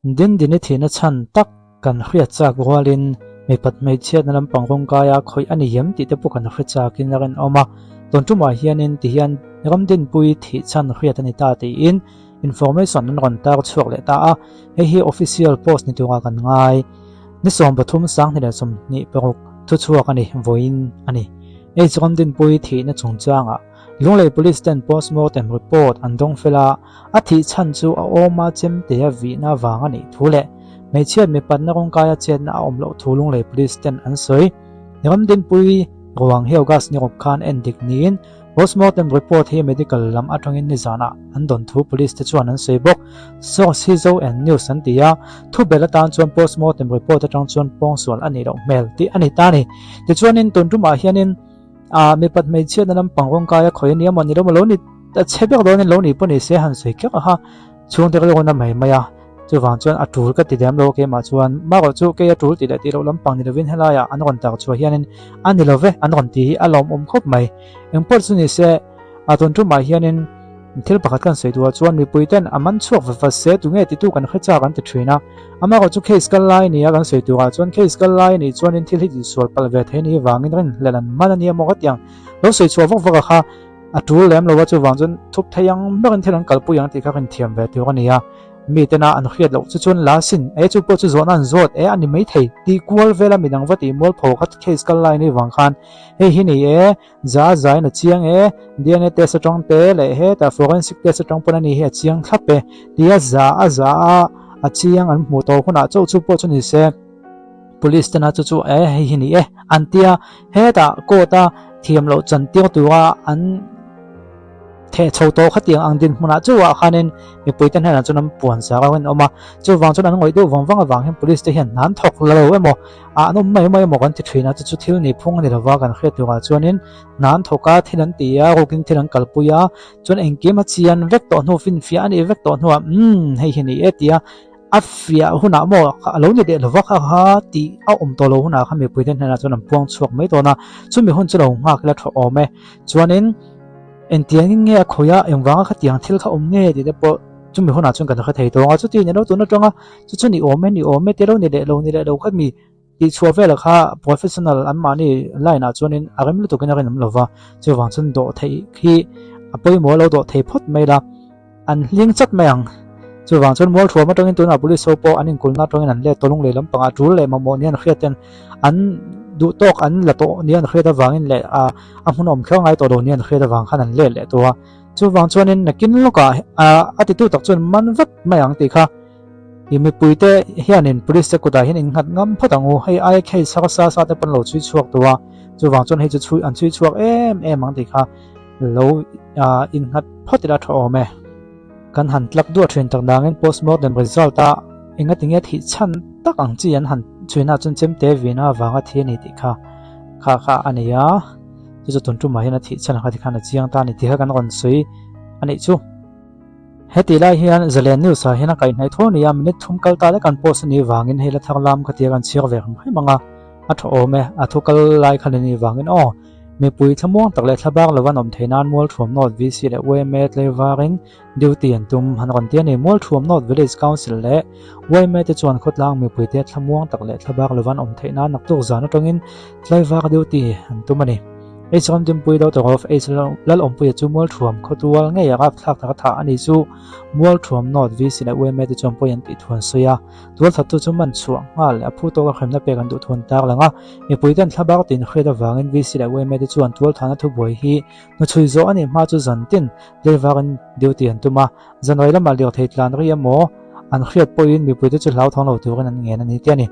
Dindini thihna chhan tak kan hriat chak rualin mipat hmeichhiatna lampang rawngkaia khawih a ni em tih te pawh kan hre chakin a rinawm a. Tun tumah hianin tihian Ramdinpui thih chhan hriat a ni ta tiin information an rawn tar chhuak leh ta a, hei hi official post ni tura kan ngai. Ni 13 2026 thuchhuak a ni, vawiin a ni. H Ramdinpui thihna chungchangah Lunglei Police ten postmortem report an dawng fel a, a thih chhan chu a awma chemtea vihna vang a nih thu leh hmeichhiat mipatna rawngkaia chetna a awm loh thu Lunglei Police ten an sawi. Ramdinpui ruang hi August ni rawp khan en dik niin postmortem report hi medical lam atangin nizanah an dawn thu Police te chuan an sawi bawk. Source hi Zo and News an ti a, thu belh atan chuan postmortem report atang chuan pawngsual a nih loh hmel tih a ni ta a ni. Tichuanin tun tumah hianin A mipat hmeichhiatna lampang rawngkaia khawi a ni emaw ni lo maw lo ni a chhe ber dawnin lo ni pawh ni se han sawi kher a chhungte ka rawn a mai mai a chuvang chuan a tul ka ti lem lo keimah chuan marawh chu kei a tul tih leh tih loh lampang ni lovin helaiah an rawn tar chhuah hianin a ni lo ve an rawn ti hi a lawmawm khawp mai engpawh chu ni se a tun tumah hianin Thil pakhat kan sawi duhah chuan mipui ten a man chhuak va va se tunge titu kan hre chak an ti thin a. Amaherawh chu case kal lai nia kan sawi turah chuan case kal lai anih chuanin thil hi tihsual palh ve thei anih vangin rinhlelh an man ania maw ka ti ang. Lo sawi chhuah vak vak a kha a tul lem lo a chuvang chuan thup thei ang berin thil an kalpui ang tih kha rinthiam ve tur a ni a. Mi tena an hriat loh chu chuan la sin e chu pawh chu zawhna an zawt e a ni maithei tih kual vela midang va tih mualpho kha case kal lai anih vang khan hei hi ni e Za zain a chiang e, DNA test atang te leh hetah forensic test atang pawn a ni hi a chiang thlap e tia za a za a a chiang an hmuh tawh hunah chauh chu pawh chu ni se police tena chu chu e hei hi ni e an tia hetah court a thiam loh chan tir tura an theh chho tawh khatiang ang dinhmunah chauhah khanin mipui te hnenah chuan an puan zar a rinawm a chuvang chuan an ngawih deuh vang vang avang hian police te hian hna an thawk la lo emaw Ah an awm mai mai emaw kan ti thin a, chu chu thil nih phung a ni lova kan hriat turah chuanin hna an thawk a, thil an ti a, rukin thil an kalpui a, chuan engkim a chian vek tawh hnu finfiah a nih vek tawh hnuah umm hei hi ni e tia a fiah hunah maw a lo ni leh lova kha kha tih a awm tawh lo hunah kha mipui te hnenah chuan an puang chhuak mai dawn a, chumi hun chu lo nghak ila tha awm e. Chuanin engtiangin nge a khawih a, engvanga khatiang thil kha awm nge tih te pawh chumi hunah chuan kan hre thei tawng a, chuti ni lo tun atanga Chu chu ni awm e, ni awm e, tilo ni leh lo, ni leh lo kha mi tih chhuah velah kha professional an mahni line ah chuanin a rem lutukin a rinawm lo va, chuvang chuan dawh theih khi a pawimawh lo dawh thei phawt mai la, an hling chat mai ang. Chuvang chuan Mualthuam atangin tunah police ho pawh an inkulhna atangin an let tawh lunglei lampangah tul leh mamawh nia an hriat ten an duh tawk an la tawh nia an hriat avangin leh a hmun awm kher ngai tawh lo nia an hriat avang khan an let leh tawh a. Chuvang chuanin nakin lawkah a titu tak chuan man vat mai ang tih kha i mipuite hianin police te kutah hian innghat ngam phawt ang u. Hei aia case harsa sa te pawn lo chhui chhuak tawh a, chuvang chuan hei chu chhui an chhui chhuak em em ang tih kha lo innghat phawt ila tha awm e. Kan han tlak duah thin tak dangin postmortem result a engatinge thih chhan tak ang chi an han chhuina chuan chemte vina avanga thi a ni tih kha kha kha a ni a. Chu chu tun tumah hian a thih chhan kha tikhan a chiang ta a ni tih kha kan rawn sawi a nih chu. Heti lai hian Zalen News ah hian a kaihhnaih tho a ni a, minute thum kal ta lek an post a nih vangin hei la thar lam kha tia kan chhiar ve hrim hrim ang a, a tha awm e, a thu kal lai khan a nih vangin aw. Mipui thlamuang tak leh thlabak lo an awm theih nan Mualthuam North VC leh yma tlaivarin Duty an tum han rawn ti a ni. Mualthuam North Village Council leh yma te chuan khawtlang mipuite thlamuang tak leh thlabak lo an awm theih nan naktuk zan atangin tlaivar duty an tum a ni. H Ramdimpui Daughter of H Lalawmpuia chu Mualthuam khawtual ngei a rapthlak taka thah a ni chu Mualthuam North VC leh yma te chuan pawi an tih thu an sawi a. Tualthattu chu man chhuah nghal leh a phu tawka hremna pek an duh thu an tar lang a. Mipuiten thlabak tin hriat avangin VC leh yma te chuan tualthahna thubuai hi hnuchhui zawh a nih hma chu zan tin Tleivarin duty an tum a, zanrei lamah lirthei tlan ri emaw an hriat pawhin mipuite chu hlauthawng lo turin an ngen a ni tih a ni.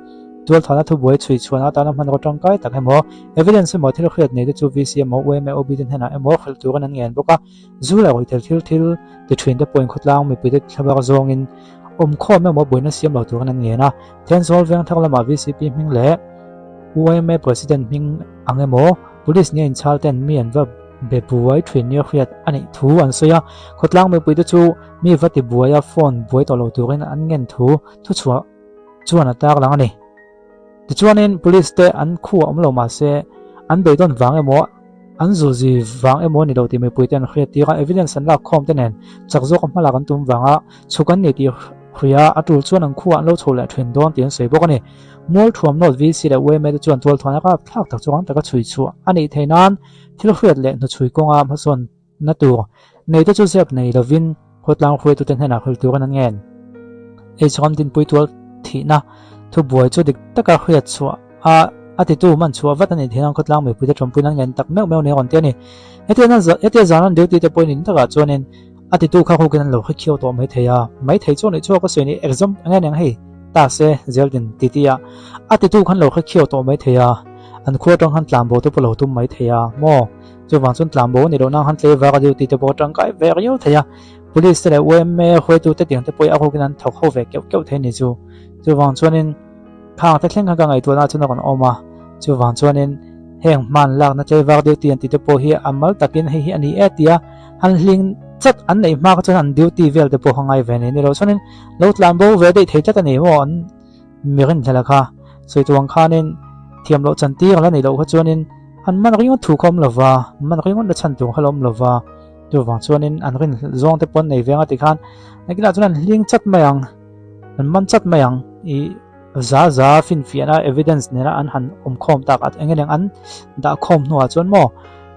Tualthahna thubuai chhui chhuahna atana hmanraw tangkai tak emaw, evidence emaw thil hriat nei te chu VC emaw, UMA, OB te hnenah emaw hrilh turin an ngen bawk a. Zu leh ruihthel thil thil ti thin te pawhin khawtlang mipuite thlabak zawngin awmkhawm emaw buaina siam lo turin an ngen a. Thenzawl Vengthar lamah VCP hming leh UMA President hming ang emaw, Police nia inchhal ten mi an va Be buai thin nia hriat a nih thu an sawi a, khawtlang mipuite chu mi va ti buai a phone buai tawh lo turin an ngen thu thuchhuah chuan a tarlang a ni. Tichuanin police te an khuah awm lo mahse an beidawn vang emaw an zuzi vang emaw ni lo tih mipuite an hriat tir a, evidence an lak khawm te nen chak zawka hmalak an tum vanga chhuk an ni tih. Hria, a tul chuan an khuah an lo chho leh thin dawn tih an sawi bawk a ni. Mualthuam North VC leh yma te chuan tualthuan a kap thlak tak chu rang taka chhui chhuah a nih theih nan thil hriat leh hnuchhui kawnga hmasawnna tur nei te chu zep nei lovin khawtlang hruaitute hnenah hrilh turin an ngen. Eichhawm dinpui tual thihna thubuai chu dik taka hriat chhuah a a titu man chhuah vat a nih theih nan khawtlang mipuite tawmpuiin an ngen tak meuh meuh ni a rawn ti a ni. Hetia zan an duty te pawhin in takah chuanin A titu kha hukin an lo hre khiau tawh maithei a, maithei chu nih chu ka sawi ni exam eng eng hei ta se zeldin ti ti a, a titu khan lo hre khiau tawh maithei a, an khua atang khan tlanbo te pawh lo tum maithei a maw, chuvang chuan tlanbo a nih loh nan khan tleivar a duty te pawh tangkai ve riau thei a, police te leh yma hruaitu te tiang te pawh hi a hukin an thawk ho ve keuh keuh thei a ni chu, chuvang chuanin. Khang te thleng kha ka ngaihtuahna chuan a rawn awm a, chuvang chuanin heng hman lakna tlaivar duty an tih te pawh hi a mal takin hei hi a ni e tia han hling chat an neih hma kha chuan an duty vel te pawh kha ngai ve nei ni lo chuanin lo tlan bo ve daih thei tlat a ni maw an mi rinhlelh kha sawi tuang khanin thiam loh chan tir la nei loh kha chuanin an man ringawt thu kha awm lo va man ringawt na chhan tur kha la awm lo va chuvang chuanin an rinhlelh zawng te pawh an nei ve ang a tikhan nakinah chuan an hling chat mai ang. An man chat mai ang i za za finfiahna evidence nena an han awm khawm tak a eng eng an dah khawm hnuah chuan maw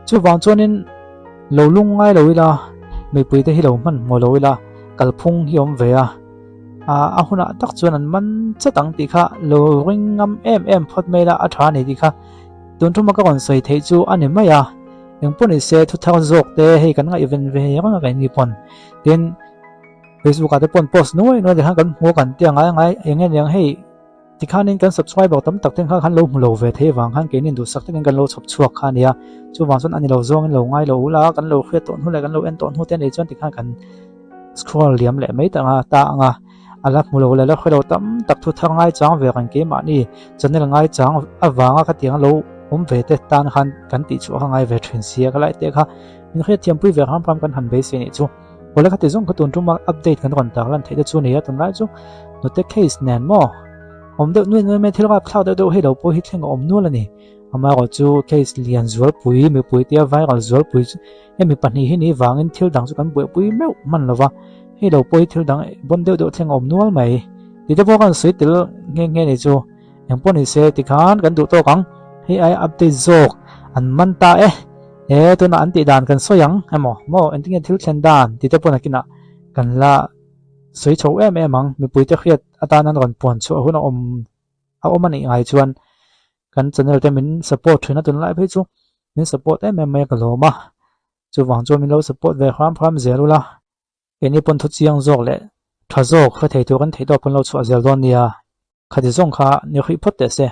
chuvang chuanin lo lung ngai lo ila mipui te hi lo hman hmuh lo ila kalphung hi awm ve a a hunah tak chuan an man chat ang tih kha lo ring ngam em em phawt mai ila a tha a ni tih kha tun thuma ka rawn sawi theih chu a ni mai a engpawh ni se thu thar zawk te hei kan ngaihven ve reng a keini pawn tin. Facebook ah te pawn post nuai nuai tikhan kan hmu a kan tia ngai ngai eng nge niang hei tikhanin kan subscriber tam tak ten kha khan lo hmu lo ve thei vang khan keinin duhsak takin kan lo chhawp chhuak kha ania chuvang chuan ani lo zawngin lo ngai lo ula kan lo hriat tawh hnu leh kan lo en tawh hnu te anih chuan tikhan kan scroll liam leh mai ta anga ta anga a la hmu lo leh la hre lo tam tak thu thar ngai chang ve reng keimahni channel ngai chang avanga khatiang lo awm ve te tan khan kan tih chhuah kha ngai ve thin sia ka lai te kha min hriatthiampui ve ram ram kan han beisei nih chu. Awle khati zawng kha tun tuma update kan rawn tar lan theih te chu a ni a, tunlai chu hnute case nen maw awm deuh nuai nuai mai thil rapthlak deuh deuh hei lo pawh hi thleng a awm nual a ni. Amaherawh chu case lian zualpui mipui tia viral zualpui chu hemi pahnih hi ni vangin thil dang chu kan buaipui meuh hman lo va, hei lo pawh hi thil dang bawn deuh deuh thleng a awm nual mai. Tih te pawh kan sawi tel nghe nghe ni chu engpawh ni se tikhan kan duh tawk ang, hei aia update zawk an man ta e. He tunah an tih dan kan sawi ang emaw maw engtin nge thil thlen dan tih te pawh nakinah kan la sawi chho em em ang mipuite hriat atan an rawn puan chhuah hun a awm a awm a nih ngai chuan kan channel te min support thin a tunlai phei chu min support em em mai a ka lawm a chuvang chuan min lo support ve hram hram zel ula keini pawn thu chiang zawk leh tha zawk hre thei tur kan theihtawp kan lo chhuah zel dawn nia khati zawng kha ni hrih phawt teh se.